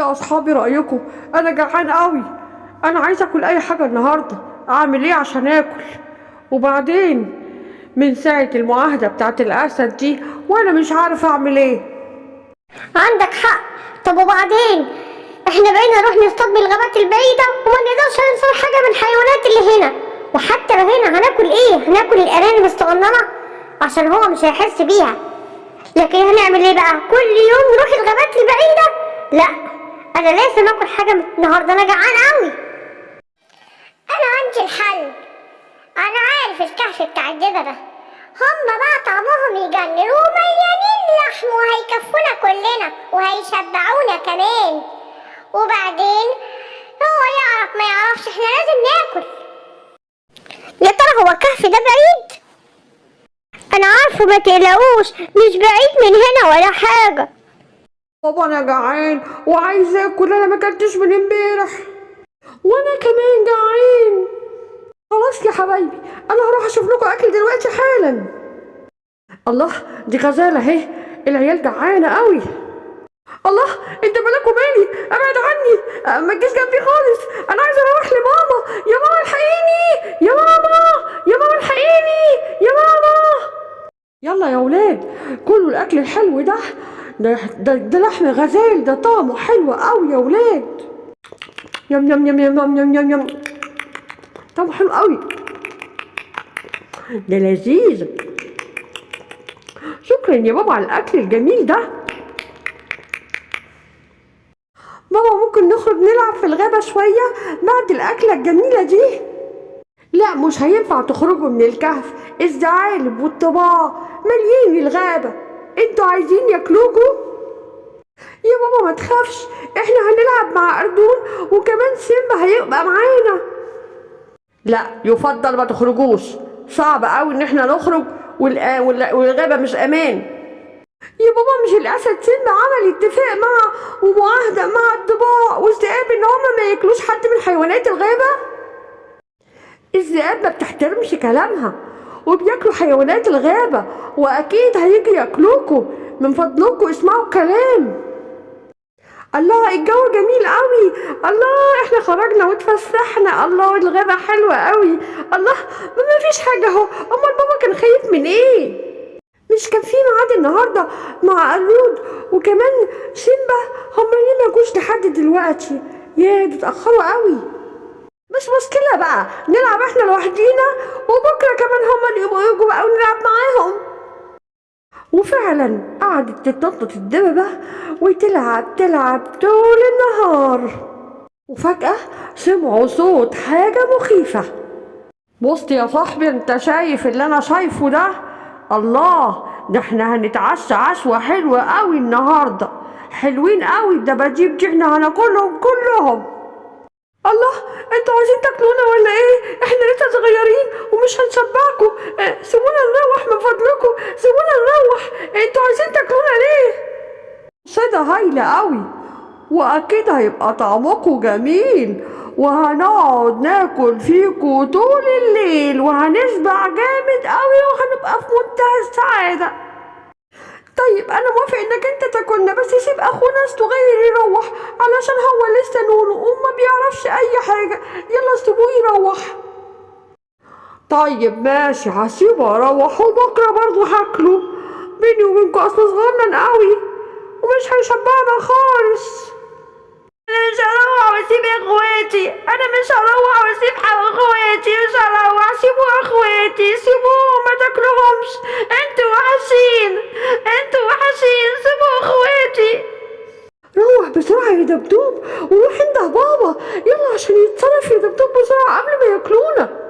يا اصحابي رايكم؟ انا جعان قوي، انا عايز اكل اي حاجة النهارده. اعمل ايه عشان اكل؟ وبعدين من ساعة المعاهدة بتاعت الاسد دي وانا مش عارف اعمل ايه. عندك حق. طب وبعدين احنا بقينا نروح نصطاد بالغابات البعيدة وما نقدرش نصطاد حاجة من الحيوانات اللي هنا، وحتى لو هنا هناكل ايه؟ هناكل الارانب الصغننة عشان هو مش هيحس بيها. لكن هنعمل ايه بقى؟ كل يوم نروح الغابات البعيدة؟ لا، انا لازم اكل حاجة من النهاردة، انا جعان قوي. انا عندي الحل، انا عارف الكهف بتاع الدببة، هما بقى طعمهم يجنن ومليانين لحم وهيكفونا كلنا وهيشبعونا كمان. وبعدين هو يعرف ما يعرفش، احنا لازم ناكل. يا ترى هو الكهف ده بعيد؟ انا عارفه، ما تقلقوش، مش بعيد من هنا ولا حاجة. بابا انا جعان وعايز اكل، انا ما اكلتش من امبارح. وانا كمان جعان. خلاص يا حبايبي، انا هروح اشوف لكم اكل دلوقتي حالا. الله، دي غزاله اهي، العيال جعانة قوي. الله، انت مالك ومالي؟ ابعد عني، ما تجيش جنبي خالص، انا عايزه اروح لماما. يا ماما الحقيني، يا ماما، يا ماما الحقيني، يا ماما. يلا يا ولاد كلوا الاكل الحلو ده، ده ده, ده لحم غزال، ده طعمه حلو قوي يا ولاد. يم يم يم يم يم يم يم يم، طعمه حلو قوي، ده لذيذ. شكرا يا بابا على الاكل الجميل ده. بابا ممكن نخرج نلعب في الغابة شوية بعد الأكلة الجميلة دي؟ لا مش هينفع تخرجوا من الكهف، الزعالب والطباع مليين الغابة، انتوا عايزين ياكلوكوا؟ يا بابا ما تخافش، احنا هنلعب مع أردون وكمان سيمبا هيبقى معانا. لا يفضل ما تخرجوش، صعب قوي ان احنا نخرج والغابة مش امان. يا بابا مش الاسد سيمبا عمل اتفاق مع ومعاهدة مع الضباع والذئاب ان هما ما ياكلوش حد من حيوانات الغابة؟ الذئاب ما بتحترمش كلامها وبياكلوا حيوانات الغابة، واكيد هيجي ياكلوكوا. من فضلكوا اسمعوا الكلام. الله الجو جميل قوي، الله احنا خرجنا واتفسحنا، الله الغابة حلوة قوي، الله ما فيش حاجة اهو. امال بابا كان خايف من ايه؟ مش كان في ميعاد النهارده مع قرود وكمان سيمبا؟ هما ليه ما جوش لحد دلوقتي؟ يا ده اتأخروا قوي. مش مشكلة بقى، نلعب احنا لوحدينا وبكرة كمان هما اللي يبقوا يجوا بقى ونلعب معاهم. وفعلا قعدت تتنطط الدببة وتلعب تلعب طول النهار، وفجأة سمعوا صوت حاجة مخيفة. بص يا صاحبي، انت شايف اللي انا شايفه ده؟ الله، ده احنا هنتعشى عشوة حلوة قوي النهاردة، حلوين قوي الدباديب دي، احنا هناكلهم كلهم. الله، انتوا عايزين تاكلونا ولا ايه؟ احنا لسه صغيرين ومش هنشبعكم، اه، سيبونا نروح من فضلكم، سيبونا نروح، انتوا عايزين تاكلونا ليه؟ صيدة هايلة قوي، واكيد هيبقى طعمكم جميل، وهنقعد ناكل فيكوا طول الليل وهنشبع جامد قوي وهنبقى في منتهى السعادة. طيب انا موافق انك انت تاكلنا، بس سيب اخونا الصغير يروح علشان هو لسه نونو وما بيعرفش اي حاجة، يلا سيبوه يروح. طيب ماشي، هسيبه اروح وبكرة برضه هاكله، بيني وبينكم اصله صغنن قوي ومش هيشبعنا خالص. انا مش هروح واسيب اخواتي، انا مش هروح واسيب اخواتي، مش هروح، سيبوا اخواتي، سيبوهم ما تاكلوهمش، انتوا وحشين، انتوا وحشين، سيبوا اخواتي. روح بسرعة يا دبدوب وروح انده بابا، يلا عشان يتصرف يا دبدوب بسرعة قبل ما ياكلونا.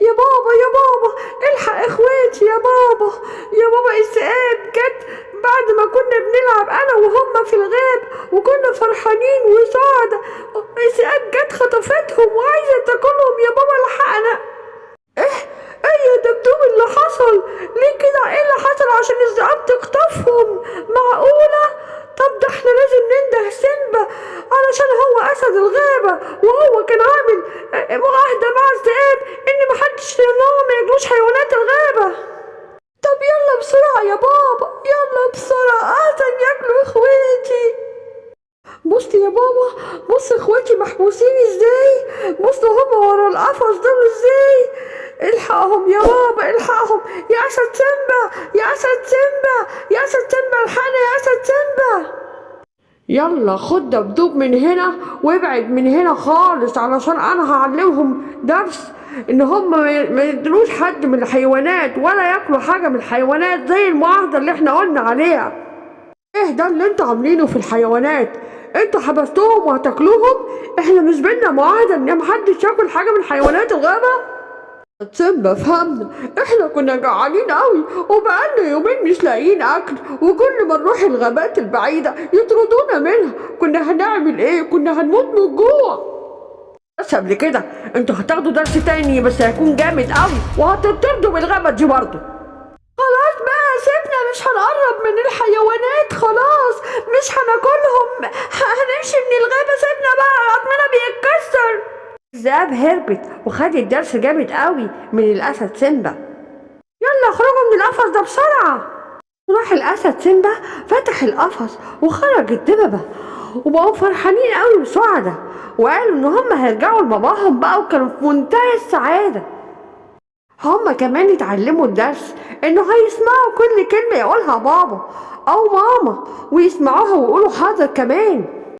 يا بابا يا بابا الحق اخواتي يا بابا، يا بابا الذئاب جت بعد ما كنا بنلعب انا وهم في الغاب وكنا فرحانين وسعداء، الذئاب جت خطفتهم وعايزه تاكلهم، يا بابا الحقنا. ايه ايه يا دبدوب اللي حصل؟ ليه كده؟ ايه اللي حصل عشان الذئاب تخطفهم؟ معقولة؟ طب ده احنا لازم ننده سيمبا علشان هو اسد الغابة، وهو كان عامل معاهدة مع الذئاب ان محدش ما ياكلوش حيوانات الغابة. طب يلا بسرعة يا بابا، يلا بسرعة احسن ياكلوا اخواتي. بص يا بابا، بص اخواتي محبوسين ازاي، بص هما ورا القفص دول ازاي. الحقهم يا بابا، الحقهم يا اسد سيمبا، يا اسد سيمبا، يا اسد سيمبا، الحقنا يا اسد سيمبا. يلا خد دبدوب من هنا وابعد من هنا خالص، علشان انا هعلمهم درس ان هم ما يدلوش حد من الحيوانات ولا ياكلوا حاجة من الحيوانات زي المعاهدة اللي احنا قلنا عليها. ايه ده اللي انتوا عاملينه في الحيوانات؟ انتوا حبستوهم وهتاكلوهم؟ احنا مش بينا معاهدة ان محدش ياكل حاجة من حيوانات الغابة؟ سيمبا فهمنا، احنا كنا جعانين قوي وبقالنا يومين مش لاقيين اكل، وكل ما نروح الغابات البعيدة يطردونا منها. كنا هنعمل ايه؟ كنا هنموت من الجوع. بس قبل كده انتوا هتاخدوا درس تاني بس هيكون جامد قوي، وهتطردوا من الغابة دي برضه. خلاص بقى سيبنا، مش هنقرب من الحيوانات، خلاص مش هناكلهم، هنمشي من الغابة، سيبنا بقى عظمنا بيتكسر. الذئاب هربت وخدت درس جامد قوي من الأسد سيمبا. يلا اخرجوا من القفص ده بسرعة. راح الأسد سيمبا فتح القفص وخرج الدببة، وبقوا فرحانين قوي وسعداء، وقالوا إن هم هيرجعوا لباباهم بقى، وكانوا في منتهى السعادة. هم كمان اتعلموا الدرس إنه هيسمعوا كل كلمة يقولها بابا أو ماما، ويسمعوها ويقولوا حاضر كمان.